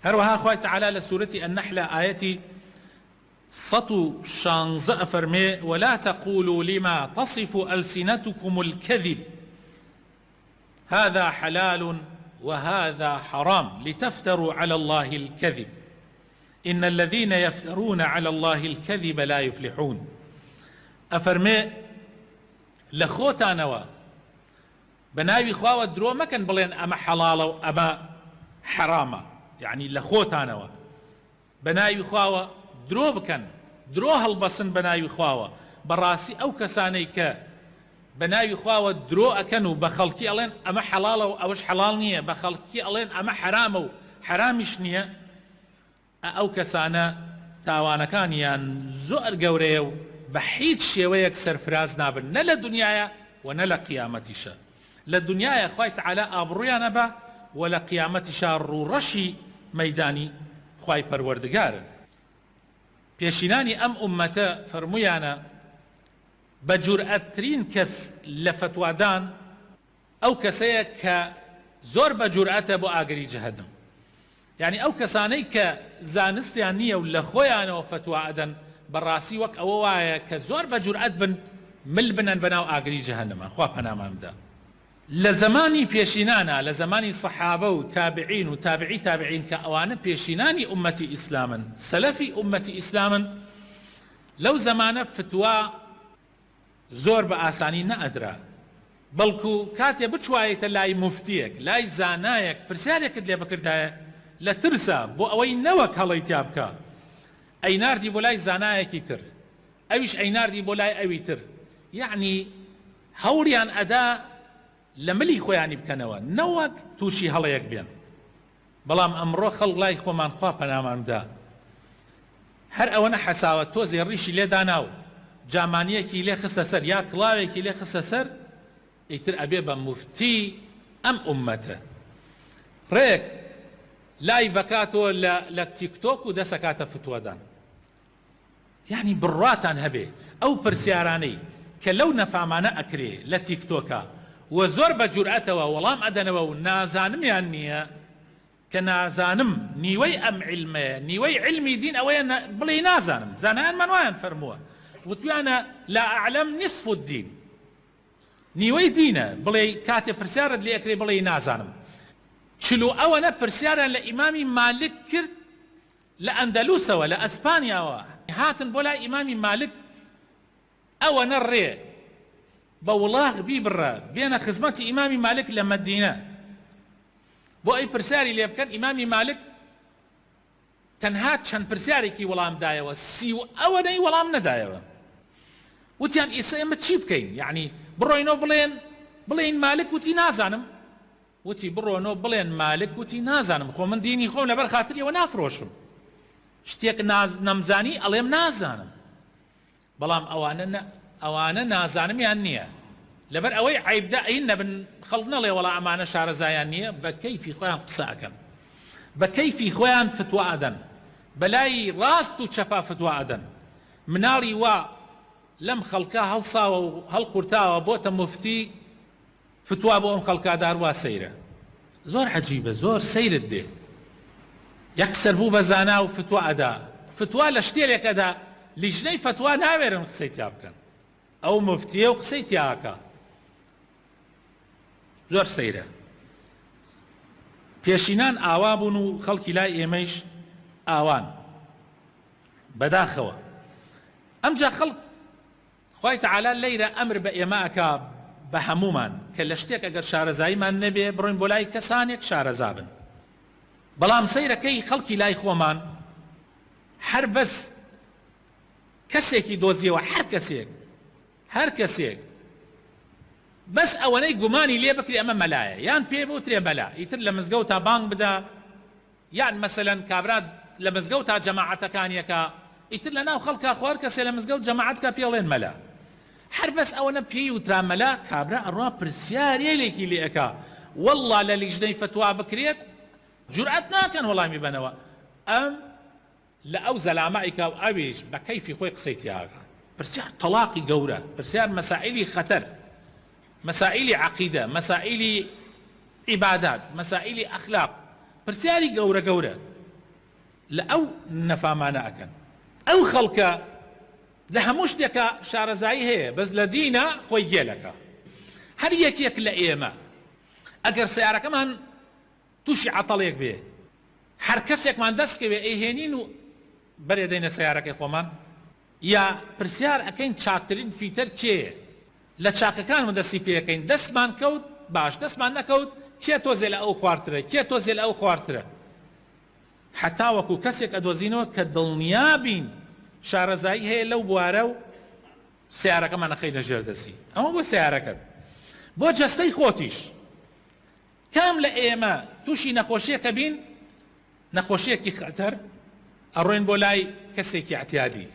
هەروەها خوای تەعالا لە سورەتی النحل ئایەتی 116 ئەفەرمێ، ولا تقولوا لما تصف ألسنتكم الكذب هذا حلال وهذا حرام لتفتروا على الله الكذب إن الذين يفترون على الله الكذب لا يفلحون. ئەفەرمێ لە خۆتانەوە بە ناوی خواوە درۆ مەکەن بڵێن ئەمە حەڵاڵە و ئەمە حەرامە، یەعنی لە خۆتانەوە بە ناوی خواوە درۆ بکەن، درۆ هەڵبەسن بە ناوی خواوە، بەڕاستی ئەو کەسانەی کە بە ناوی خواوە درۆ ئەکەن و بە خەڵکی ئەڵێن ئەمە حەڵاڵە و ئەوەش حەڵاڵ نییە، بە خەڵکی ئەڵێن ئەمە حەرامە و حەرامیش نییە، ئە ئەو کەسانە تاوانەکانیان زۆر گەورەیە و بە حیچ شێوەیەک سەرفراز نابن نە لە دونیایا وە نە لە قیامەتیشا. لە دونیایا خوای تەعالا ئابڕویان ئەبا وە لە قیامەتیشا ڕووڕەشی مەیدانی خوای پەروەردگارن. پێشینانی ئەم ئوممەتە فەرموویانە، بە جورئەتترین کەس لە فەتوادان ئەو کەسەیە کە زۆر بە جورئەتە بۆ ئاگری جەهەنم. یانی ئەو کەسانەی کە زانستیان نییە و لە خۆیانەوە فەتوا ئەدەن بەڕاستی وەک ئەوە وایە کە زۆر بە جورئەت بن مل بنەن بەناو ئاگری جەهەنما خوا پەنامان بدا. لە زەمانی پێشینانا لە زەمانی سەحابە و تابعین و تابعی تابعین کە ئەوانە پێشینانی ئوممەتی ئیسلامن سەلەفی ئوممەتی ئیسلامن لەو زەمانە فتوا زۆر بە ئاسانی نەئەدرا، بەڵکو کاتێ بچوایەتە لای موفتیەک، لای زانایەک پرسیارێکت لێ بکردایە، لە ترسا بۆ ئەوەی نەوەک هەڵەی تیا بکا، ئەیناردی بۆ لای زانایەکی تر، ئەویش ئەیناردی بۆ لای ئەوی تر، یەعنی هەوڵیان ئەدا لە ملی خۆیانی بکەنەوە نەوەک توشی هەڵەیەک بێن. بەڵام ئەمڕۆ خەڵک لای خۆمان خوا پەنامان بدا هەر ئەوەنە حەساوە تۆزێ ڕیشی لێ دانا و جامانیەکی لێ خستە سەر یا کڵاوێکی لێ خستە سەر ئیتر ئەبێ بە موفتی ئەم ئوممەتە ڕێک live ئەکاتۆ لە لە تیک تۆک و دەس ئەکاتە فتوادان. یانی بڕواتان هەبێ ئەو پرسیارانەی کە لەو نەفامانە ئەکرێ لە تیکتۆکا وە زۆر بە جورئەتەوە وەڵام ئەدەنەوە و نازانمیان نیە کە نازانم نیوەی ئەم عیلمەیە نیوەی عیلمی دین ئەوەیە بڵێی نازانم زانایانمان وایان فەرمووە وتویانە لا اعلم نصف الدین نیوەی دینە بڵێی کاتێ پرسیارت لێ ئەکرێ بڵێی نازانم چلو ئەوەنە پرسیاریان لە ئیمامی مالک کرد لە ئەندەلوسەوە، لە ئەسپانیاوە هاتن بۆ لای ئیمامی مالک، ئەوەنە ڕێ بە وڵاخ بیبڕە بێنە خزمەتی ئیمامی مالک لە مەدینە بۆ ئەی پرسیاری لێ بکەن، ئیمامی مالک تەنها چەند پرسیارێکی وەڵام دایەوە، سی و ئەوەنەی وەڵام نەدایەوە. وتیان ئیسە ئێمە چی بکەین؟ یەعنی بڕۆینەوە بڵێن بڵێین مالک وتی نازانم؟ وتی، بڕۆنۆ بڵێن مالک وتی، نازانم، خۆ من دینی خۆم لەبەر خاتری ئەوە نافرۆشم، شتێک نەمزانی ئەڵێم نازانم، بەڵام ئەوانە نە، ئەوانە نازانمیان نییە، لەبەر ئەوەی عەیبدە ئەین نەبن خەڵک نەڵێ وەڵا ئەمانە شارەزایان نییە، بە کەیفی خۆیان قسە ئەکەن، بە کەیفی خۆیان فتوا ئەدەن، بەلای ڕاست و چەپا فتوا ئەدەن، مناڵی وا لەم خەڵکە هەڵساوە و هەڵقورتاوە بۆتە موفتی، فتوا بۆ ئەم خەڵکە دار وا سەیرە. زۆر عەجیبە زۆر سەیرت دێ یەکسەر بوو بە زانا و فتوا ئەدا فتوا لە شتێلێک ئەدا لیژنەی فەتوا ناوێرن قسەی تیا بکەن ئەو مفتیە و قسەی تیا ئەکا زۆر سەیرە پێشینان ئاوا بوون و خەڵکی لای ئێمەیش ئاوان بەداخەوە ئەمجا خەڵک خوای تەعالا لەیرە ئەمر بە ئێمە ئەکا بە هەموومان کە لە شتێک ئەگەر شارەزاییمان نەبێ بڕۆین بۆ لای کەسانێک شارەزا بن بەڵام سەیرەکەی خەڵکی لای خۆمان هەر بەس کەسێکی دۆزیەوە هەر کەسێک هەر کەسێک بەس ئەوەنەی گومانی لێ بکرێ ئەمە مەلایە یان پێ بوترێ مەلا ئیتر لە مزگەوتا بانگ بدا یان مەسەلەن کابرا لە مزگەوتا جەماعەتەکانی ئەکا ئیتر لە ناو خەڵکا خۆ هەر کەسێ لە مزگەوت جەماعەت کا پێی ئەڵێن مەلا هەر بەس ئەوەنە پێی وترا مەلا کابرا ئەڕوا پرسیارێلێکی لێ ئەکا وەڵڵا لە لیژنەی فەتوا بکرێت جورئەت ناکەن وەڵامی بەنەوە ئەم لە ئەو زەلامە ئەیکا و ئەویش بە کەیفی خۆی قسەی تیا ئەکا. پرسیار تەڵاقی گەورە، پرسیار مەسائیلی خەتەر، مەسائیلی عەقیدە، مەسائیلی عیبادات، مەسائیلی ئەخلاق، پرسیاری گەورە گەورە. لە ئەو نەفامانە ئەکەن. ئەو خەڵکە لە هەموو شتێکا شارەزایی هەیە بەس لە دینا خۆی گێلەکە. هەر یەکێک لە ئێمە ئەگەر سەیارەکەمان توشی عەتەڵێک بێ هەر کەسێکمان دەست کەوێ ئەیهێنین و بەرێ دەینە سەیارەکەی خۆمان؟ یا پرسیار ئەکەین چاکترین فیتەر کێیە؟ لە چاکەکانەوە دەستی پێ ئەکەین دەستمان کەوت باش دەستمان نەکەوت کێ تۆزێ لە ئەو خوارترە کێ تۆزێ لە ئەو خوارترە هەتاوەکو کەسێک ئەدۆزینەوە کە دڵنیا بین شارەزایی هەیە لەو بوارە و سەیارەکەمان ئەخەینە ژێر دەستی. ئەمە بۆ سەیارەکەت بۆ جەستەی خۆتیش کام لە ئێمە تووشی نەخۆشیەکە بین نەخۆشیەکی خەتەر ئەڕۆین بۆ لای کەسێکی ئەعتیادی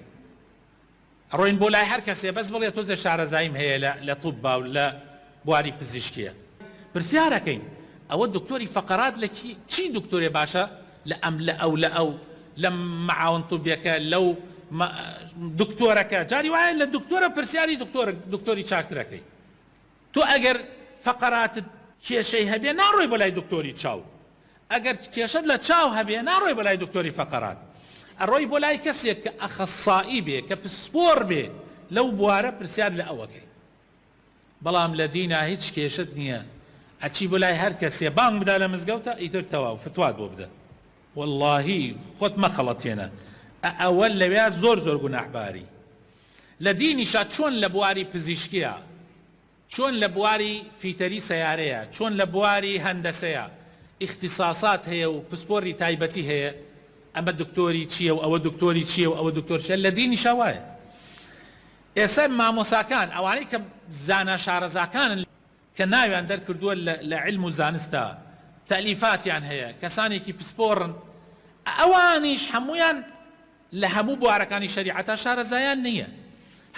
ئەڕۆین بۆ لای هەر کەسێ بەس بڵێ تۆزێ شارەزاییم هەیە لە لە طوبا و لە بواری پزیشکیە پرسیارەکەین ئەوە دکتۆری فەقەرات لە کی چی دکتۆرێ باشە لە ئەم لە ئەو لە ئەو لە معاون طبیەکە لەو دکتۆرەکە جاری وایە لە دکتۆرە پرسیاری دکتۆر دکتۆری چاکترەکەی تۆ ئەگەر فەقەراتت کێشەی هەبێ ناڕۆی بۆ لای دکتۆری چاو، ئەگەر کێشەت لە چاو هەبێ ناڕۆی بۆ لای دکتۆری فەقەرات، ئەڕۆی بۆ لای کەسێک کە ئەخەسائی بێ، کە پسپۆڕ بێ لەو بوارە پرسیار لە ئەو ئەکەی. بەڵام لە دینا هیچ کێشەت نییە ئەچی بۆ لای هەر کەسێ بانگ بدا لە مزگەوتا ئیتر تەواو فتوات بۆ بدە. وەڵڵاهی خۆت مەخەڵەتێنە ئەوە لەویا زۆر زۆر گوناحباری. لە دینیشا چۆن لە بواری پزیشکیا، چۆن لە بواری فیتەری سەیارەیا، چۆن لە بواری هەندەسەیا ئیختیساسات هەیە و پسپۆری تایبەتی هەیە، ئەمە دکتۆری چییە و ئەوە دکتۆری چییە و ئەوە دکتۆر چییە، لە دینیشا وایە. ئێستا مامۆساکان، ئەوانەی کە زانا شارەزاکانن کە ناویان دەرکردووە لە عیلم و زانستا، تەئلیفاتیان هەیە، کەسانێکی پسپۆڕن، ئەوانیش هەموویان لە هەموو بوارەکانی شەریعەتا شارەزایان نییە،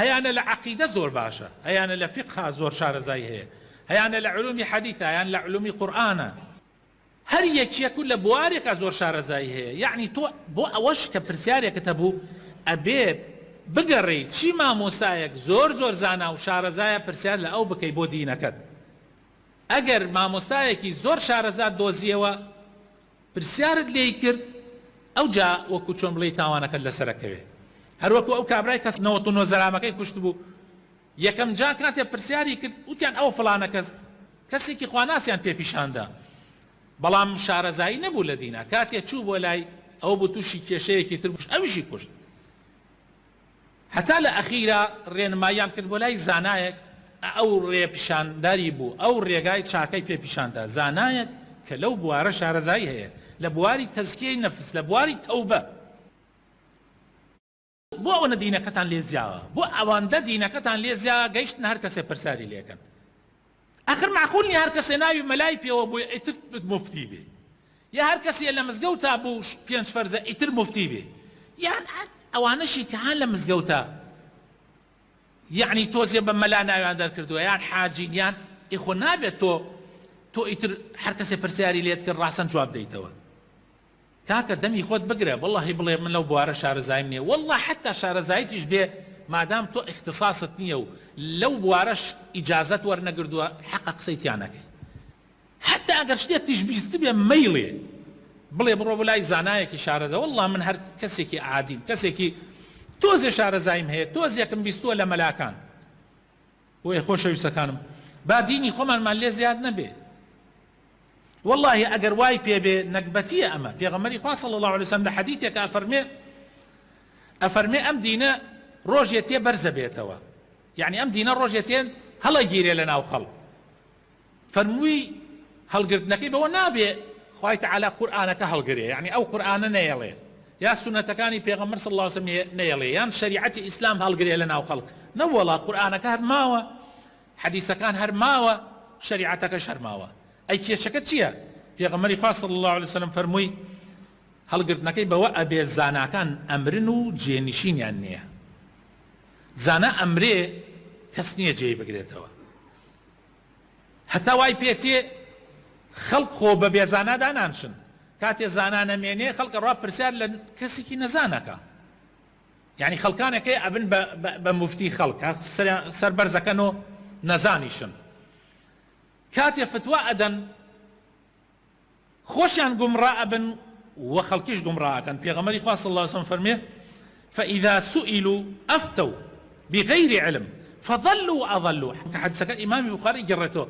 هەیانە لە عەقیدە زۆر باشە، هەیانە لە فیقها زۆر شارەزای هەیە، هەیانە لە علومی حەدیثا یان لە علومی قورئانا، هەر یەکیەک و لە بوارێکا زۆر شارەزایی هەیە، یەعنی تۆ بۆ ئەوەش کە پرسیارێکت هەبوو ئەبێ بگەڕێی چی مامۆستایەک زۆر زۆر زانا و شارەزایە پرسیار لە ئەو بکەی بۆ دینەکەت، ئەگەر مامۆستایەکی زۆر شارەزات دۆزیەوە پرسیارت لێی کرد ئەوجا وەکو چۆن بڵێی تاوانەکەت لەسەر ئەکەوێ هەروەکو ئەو کابرای کە 99 زەلامەکەی کوشتبوو یەکەم جا کاتێ پرسیاری کرد وتیان ئەوە فڵانە کەس کەسێکی خواناسیان پێ پیشاندا بەڵام شارەزایی نەبوو لە دینا کاتێ چوو بۆ لای ئەوە بوو تووشی کێشەیەکی تر بوو ئەویشی کوشت هەتا لە ئەخیرا ڕێنماییان کرد بۆ لای زانایەک ئەو ڕێ پیشاندەری بوو، ئەو ڕێگای چاکەی پێ پیشان دا، زانایەک کە لەو بوارە شارەزایی هەیە، لە بواری تەزکیەی نەفس، لە بواری تەوبە. بۆ ئەوەنە دینەکەتان لێ زیاوە، بۆ ئەوەندە دینەکەتان لێ زیاوە گەیشتنە هەر کەسێ پرسیاری لێ کەن. ئاخر مەعقول نیە هەر کەسێ ناوی مەلای پێوە بوو ئیتر موفتی بێ، یا هەر کەسێ لە مزگەوتا بوو پێنج فەرزە ئیتر موفتی بێ، یان ئەوانەشی کە ها لە مزگەوتا یەعنی تۆزێ بە مەلا ناویان دەرکردووە یان حاجین یان ئێ خۆ نابێت تۆ تۆ ئیتر هەر کەسێ پرسیاری لێت کرد ڕاسەن جواب دەیتەوە. کاکە دەمی خۆت بگرە وەڵاهی بڵێ من لەو بوارە شارەزاییم نیە وەڵا حەتا شارەزاییتیش بێ مادام تۆ ئیختیساست نیە و لەو بوارەش ئیجازەت وەرنەگردووە حەقە قسەی تیا نەکەی حەتا ئەگەر شتێکتیش بیستبێ مەیڵێ بڵێ بڕۆ بۆ لای زانایەکی شارەزا وەڵا من هەر کەسێکی عادیم کەسێکی تۆزێ شارەزاییم هەیە تۆزێکم بیستووە لە مەلاکان بۆیە خۆشەویستەکانم با دینی خۆمانمان لێ زیاد نەبێ وەڵاهی ئەگەر وای پێ بێ نەگبەتیە ئەمە پێغەمبەری خوا صلی اللە علیە وسلم لە حەدیثێکا ئەفەرمێ ئەفەرمێ ئەم دینە ڕۆژێ تێ بەرزە بێتەوە یعنی ئەم دینە ڕۆژێ تێ هەڵەگیرێ لە ناو خەڵک فەرمووی هەڵگرتنەکەی بەوە نابێ خوای تعالی قورئانەکە هەڵگرێ یعنی ئەو قورئانە نەیەڵێ یا سوننەتەکانی پێغەمبەر صلی اللە علیە وسلم نەیەڵێ یان شەریعەتی ئیسلام هەڵگرێ لە ناو خەڵک نەوەڵا قورئانەکە هەر ماوە حەدیسەکان هەر ماوە شەریعەتەکەش هەر ماوە ئەی کێشەکە چیە؟ پێغەمبەری خوا صلی اللە علیە وسلم فەرمووی هەڵگرتنەکەی بەوە ئەبێ زاناکان ئەمرن و جێنشینیان نیە زانا ئەمرێ کەس نیە جێی بگرێتەوە هەتا وای پێ تێ خەڵک خۆ بە بێزانا دانانشن کاتێ زانا نەمێنێ خەڵک ئەڕوا پرسیار لە کەسێکی نەزانەکە یانی خەڵکانێک هەیە ئەبن بە بە موفتی خەڵک ها سەر بەرزەکەن و نەزانیشن کاتێ فتوا ئەدەن خۆشیان گومڕا ئەبن. و خەڵکیش گومڕا ئەکەن پێغەمبەری خوا صلی اللە علیە وسلم فەرموێ فاذا سئلوا افتوا بغیر علم فضلوا واضلوا کە حەدیسەکە ئیمامی بوخاری گێڕێتەوە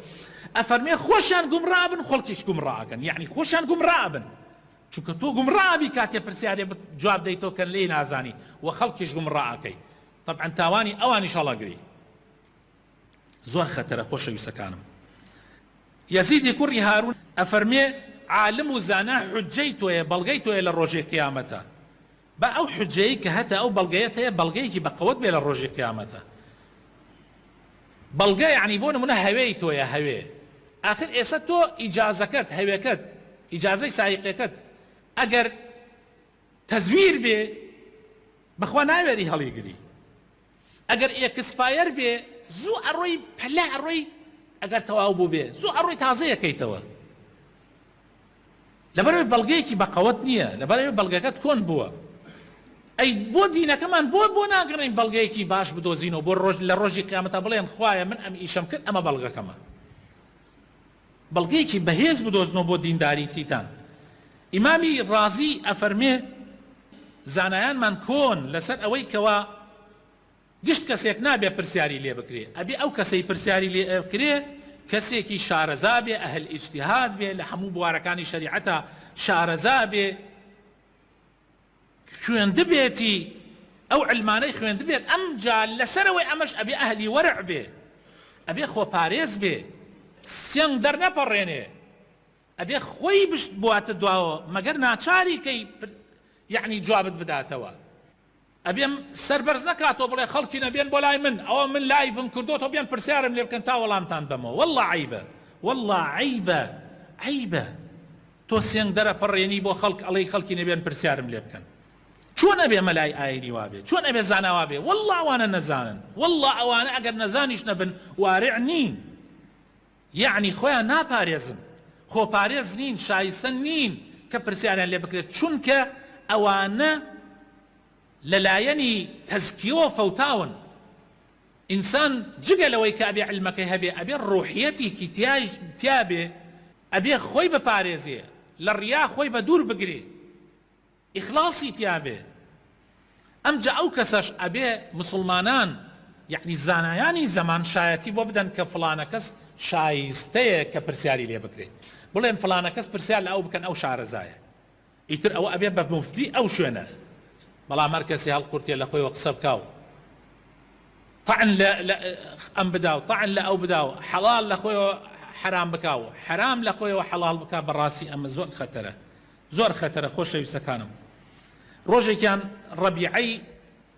ئەفەرموێ خۆشیان گومڕا ئەبن خەڵکیش گومڕا ئەکەن یەعنی خۆشیان گومڕا ئەبن چونکە تۆ گومڕا ئەبی کاتێ پرسیارێ جواب دەیتەوە کە لێی نازانی و خەڵکیش گومڕا ئەکەی تەبعەن تاوانی ئەوانیش هەڵەگری. زۆر خەتەرە خۆشەویستەکانم. یەزیدی کوڕی هارون ئەفەرموێ، عالم و زانا حوججەی تۆیە، بەڵگەی تۆیە لە ڕۆژی قیامەتا. با ئەو حوججەی کە هەتە، ئەو بەڵگەیەت هەیە، بەڵگەیەکی بە قەوەت بێ لە ڕۆژی قیامەتا. بەڵگە یەعنی بۆ نموونە هەوێی تۆیە، هەوێ. ئاخر ئێسە تۆ ئیجازەکەت، هەوێکەت، ئیجازەی سایقەکەت ئەگەر تەزویر بێ، بەخوا ناوێری هەڵیگری. ئەگەر expire بێ زوو ئەڕۆی پەلە ئەڕۆی ئەگەر تەواو بووبێ زوو ئەڕۆی تازەی ئەکەیتەوە لەبەرئەوەی بەڵگەیەکی بەقەوەت نییە لەبەرئەوەی بەڵگەکەت کۆن بووە ئەی بۆ دینەکەمان بۆ بۆ ناگەڕێین بەڵگەیەکی باش بدۆزینەوە بۆ ڕۆژ لە ڕۆژی قیامەتا بڵێن خوایە من ئەم ئیشەم کرد ئەمە بەڵگەکەمە بەڵگەیەکی بەهێز بدۆزنەوە بۆ دینداریتیتان. ئیمامی ڕازی ئەفەرمێ، زانایانمان کۆن لەسەر ئەوەی کەوا گشت کەسێک نابێ پرسیاری لێ بکرێ، ئەبێ ئەو کەسەی پرسیاری لێ ئەکرێ کەسێکی شارەزا بێ، ئەهل ئیجتیهاد بێ، لە هەموو بوارەکانی شەریعەتا شارەزا بێ، خوێندبێتی ئەو علمانەی خوێندبێت ئەمجا لەسەرەوەی ئەمەش ئەبێ ئەهلی وەرع بێ ئەبێ خۆپارێز بێ سێنگ دەرنەپەڕێنێ ئەبێ خۆی بشت بواتە دواوە مەگەر ناچاری کەی یەعنی جوابت بداتەوە ئەبێ سەر بەرز نەکاتەوە بڵێ خەڵکینە بێن بۆ لای من ئەوە من live م کردۆتەوە بێن پرسیارم لێ بکەن تا وەڵامتان بەمەوە واللە عەیبە واللە عەیبە عەیبە تۆ سێنگ دەرەپەڕێنی بۆ خەڵک ئەڵێی خەڵکینە بێن پرسیارم لێ بکەن چۆن ئەبێ مەلای ئاینی وابێ چۆن ئەبێ زانا وابێ واللە ئەوانە نەزانن واللە ئەوانە ئەگەر نەزانیش نەبن وارع نین یەعنی خۆیان ناپارێزن خۆپارێز نین شایستە نین کە پرسیاریان لێ بکرێت چونکە ئەوانە لەلایەنی تەزکیەوە فەوتاون ئینسان جگە لەوەی کە ئەبێ علمەکەی هەبێ ئەبێ ڕوحیەتیکی تیابێ ئەبێ خۆی بپارێزێ لە ڕیا خۆی بە دوور بگرێ ئیخلاصی تیابێ ئەمجا ئەو کەسەش ئەبێ موسڵمانان یەعنی زانایانی زەمان شایەتی بۆ بدەن کە فڵانە کەس شایستەیە کە پرسیاری لێ بکرێ بڵێن فڵانە کەس پرسیار لە ئەو بکەن ئەو شارەزایە ئیتر ئەوە ئەبێ بە موفتی ئەو شوێنە بەڵام هەر کەسێ هەڵقورتێ لە خۆیەوە قسە بکا و طعن لە ئەم بدا و طعن لە ئەو بدا و حەڵاڵ لە خۆیەوە حەرام بکا و حەرام لە خۆیەوە حەڵاڵ بکا بەڕاستی ئەمە زۆر خەتەرە زۆر خەتەرە خۆشەویستەکانم ڕۆژێکیان ڕەبیعەی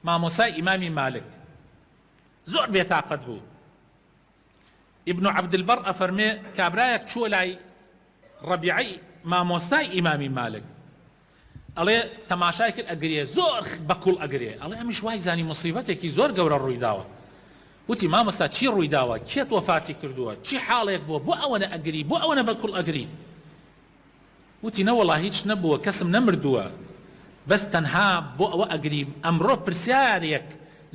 مامۆسای ئیمامی مالک زۆر بێتاقەت بوو ئیبن عەبدولبەڕ ئەفەرمێ کابرایەک چووە لای ڕەبیعەی مامۆستای ئیمامی مالک ئەڵێ تەماشای کرد ئەگریێ زۆر بەکوڵ ئەگرێ ئەڵێ ئەمیش وای زانی مصیبەتێکی زۆر گەورە ڕوویداوە وتی مامۆستا چی ڕوویداوە کێت وەفاتی کردووە چی حاڵێک بووە بۆ ئەوەنە ئەگری بۆ ئەوەنە بەکوڵ ئەگری وتی نەوەڵا هیچ نەبووە کەسم نەمردووە بەس تەنها بۆ ئەوە ئەگریم ئەمڕۆ پرسیارێک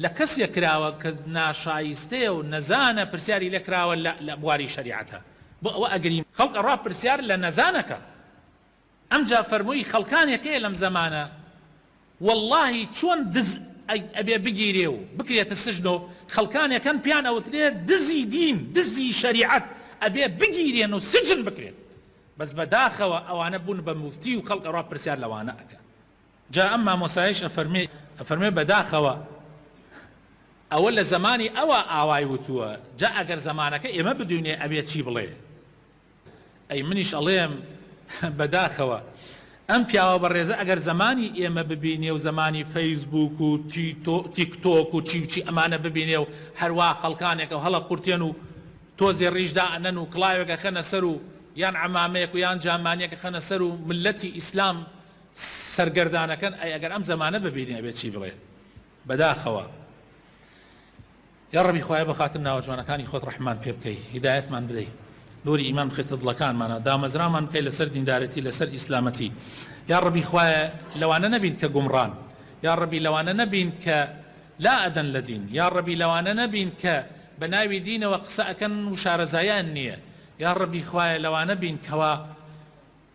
لە کەسێک کراوە کە ناشایستەیە و نەزانە پرسیاری لێ کراوە لە بواری شەریعەتە بۆ ئەوە ئەگریم خەڵک ئەڕوا پرسیار لە نەزانەکە ئەمجا فەرمووی خەڵکانێک هەیە لەم زەمانە وەڵاهی چۆن دز ئەبێ بگیرێ و بکرێتە سجن و خەڵکانێک هەن پێیان ئەوترێ دزی دین دزی شەریعەت ئەبێ بگیرێن و سجن بکرێن بەس بەداخەوە ئەوانە بوون بە موفتی و خەڵک ئەڕوا پرسیار لەوانە ئەکا. جا ئەم مامۆستایەیش ئەفەرمێ ئەفەرمێ بەداخەوە ئەوە لە زەمانی ئەوا ئاوای وتووە جا ئەگەر زەمانەکە ئێمە بدوینێ ئەبێ چی بڵێ؟ ئەی منیش ئەڵێم بەداخەوە ئەم پیاوە بەڕێزە ئەگەر زەمانی ئێمە ببینێ و زەمانی فەیسبووک و تیک تۆک و چی و چی ئەمانە ببینێ و هەروا خەڵکانێک هەڵەقورتێن و تۆزێ ڕیش دائەنەن و کڵاوێک ئەخەنە سەر و یان عەمامەیەک و یان جامانیەک ئەخەنە سەر و مللەتی ئیسلام سەرگەردانەکەن ئەی ئەگەر ئەم زەمانە ببینێ ئەبێ چی بڵێ بەداخەوە یاڕەبی خوایە بەخاتر ناوە جوانەکانی خۆت ڕەحممان پێ بکەی هیدایەتمان بدەی نوری ئیمان بخەیتە دڵەکانمانە دامەزرامان بکەی لەسەر دیندارێتی لەسەر ئیسلامەتی یاڕەبی خوایە لەوانە نەبین کە گومڕان یاڕەبی لەوانە نەبین کە لا ئەدەن لە دین یاڕەبی لەوانە نەبین کە بە ناوی دینەوە قسە ئەکەن و شارەزایان نییە یاڕەبی خوایە لەوانە بین کەوا.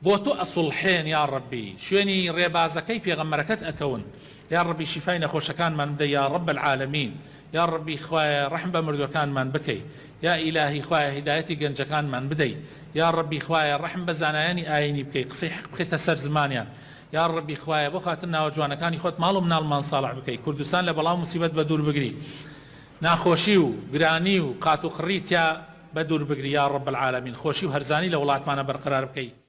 بۆ تۆ ئەسوڵحێن یاڕەبی شوێنی ڕێبازەکەی پێغەمبەرەکەت ئەکەون یاڕەبی شیفای نەخۆشەکانمان بدە یا رب العالمین یاڕەبی خوایە ڕەحم بە مردوەکانمان بکەی یا ئیلاهی خوایە هیدایەتی گەنجەکانمان بدەی یاڕەبی خوایە ڕەحم بە زانایانی ئاینی بکەی قسەی حەق بخەیتە سەر زمانیان یاڕەبی خوایە بۆ خاتر ناوە جوانەکانی خۆت ماڵ و مناڵمان ساڵح بکەی کوردستان لە بەڵاو موسیبەت بەدوور بگری ناخۆشی و گرانی و قاتوقڕی تیا بەدوور بگری یا رب العالمین خۆشی و هەرزانی لە وڵاتمانا بەرقەرار بکەی.